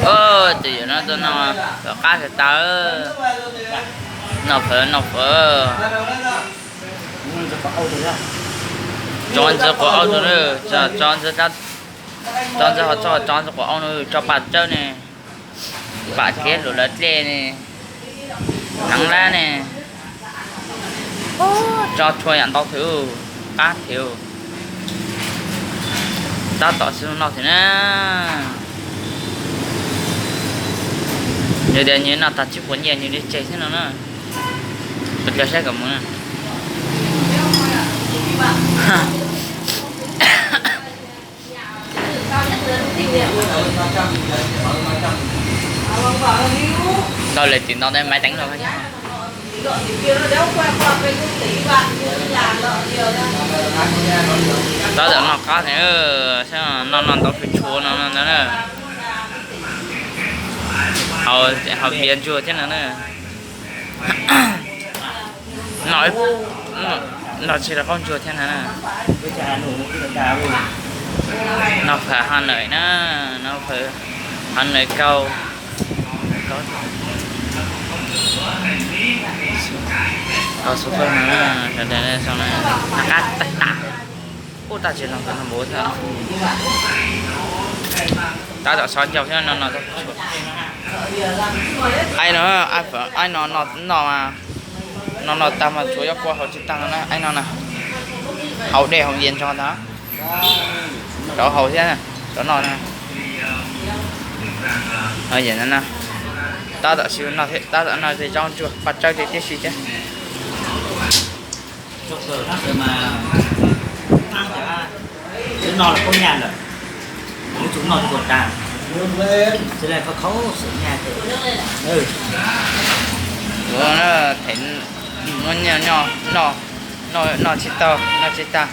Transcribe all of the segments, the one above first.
Tus yawm no tuaj noj phawv qab tas tas. Noj phawv, noj phawv. Tso ntxiv quav aub rau na, tso ntxiv, tso ntxiv ho tso, tso ntxiv quav aub no, tso paj tsawb ne, paj kiab hluas lawv dlej ne, hneev lab ne, tso txhua yam ntau thiab, qab thiab. Tab tom xwb no thiab na. Yog tias nws noj tag tsis puas nyiaj nws li tseg xwb no na. Kuv cov saib kom mus na. Ntau lawm tim ntau maiv teev los. Tab tom noj qab thiab, noj noj ntau tshua tshua no ntag na. Haus npias ntsuag thiab no na. Noj, noj tsis tau qaub ntsuag thiab na. Noj phawv Hà Nội na, noj phawv Hà Nội kaus. Kaus xub pheej no, noj qab tag tas. Ub, tag tsis los npaum xwb. Tab tom sov ncauj thiab no no. Aib no, aib no, no no tag mas tsuas yuav kua haus tsis tag no na, aib no na. Haus dej haus vias ntxov ntag. Rov haus thiab, rov noj na. Tab tom, tab tom noj ces zaub ntsuag paj tsawb ces tib si thiab. Kuv them muab nyiaj noj, noj tsis tau, noj tsis tag.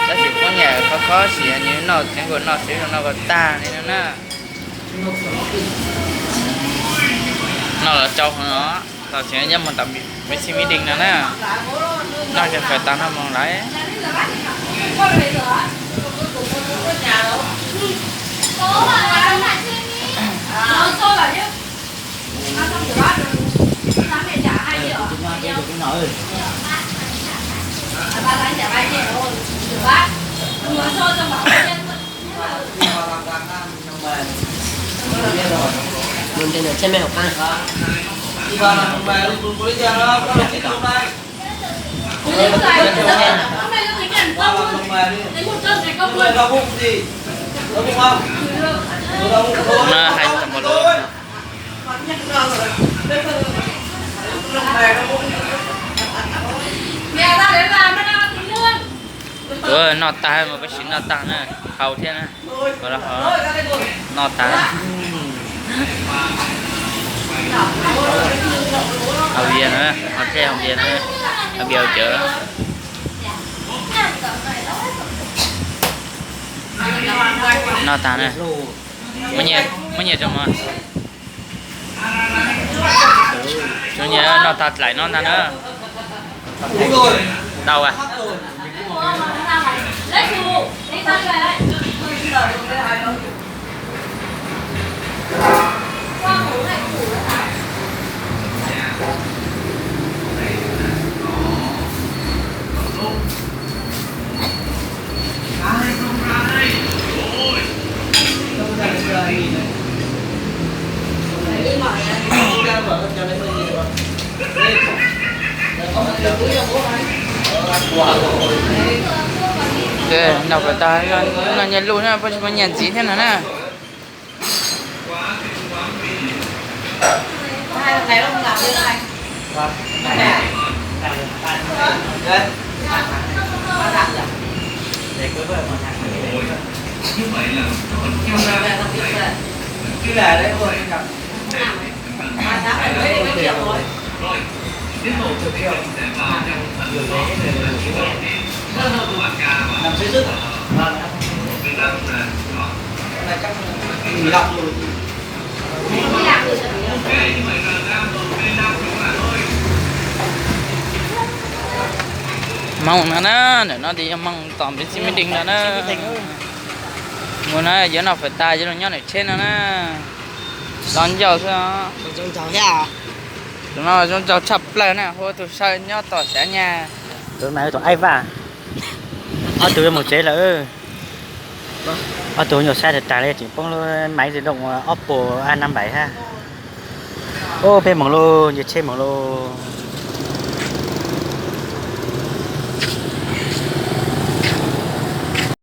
Tab sis muab nyiaj khov kho sim nws noj tseev nkaus noj xwb los noj kom tag li no na. Noj los tsau heev os, los tseem nyob mus tom Mexi Mí Ding no na. Noj cov fawm tas no mus lawm. Na hais tau npaum li no. Ua noj tag mas peb sim noj tag na, haus thiab na. Noj tag. Haus vias na, haus dej haus vias na, haus vias haus cawv. Noj tag na. Muab nyiaj rau mog. Tsum nyiaj noj tag dlaim no ntag na. Tau as. Noj kom tag, noj nyiaj luj na, pob tsis muaj nyiaj ntxiv thiab no na. Moos no na, ntawm no ces yog moos tom Mexi Mí Ding no na. Mus na, yuav noj fawm tas yuav los nyob ntawm tsheb no na. Los ncauj xwb. Tus no zoo nraug tshaj plaws na, hu tus saw nyob tom Xav Nyas. Tus no tus Aib Vaj. Ob tug yuav mus tsev lawm. Ob tug nyuam sab tag tag li, tseem poob lub maiv di looj Oppo A năm bảy hab. Ub, peb moog lauj, nce tsheb moog lauj.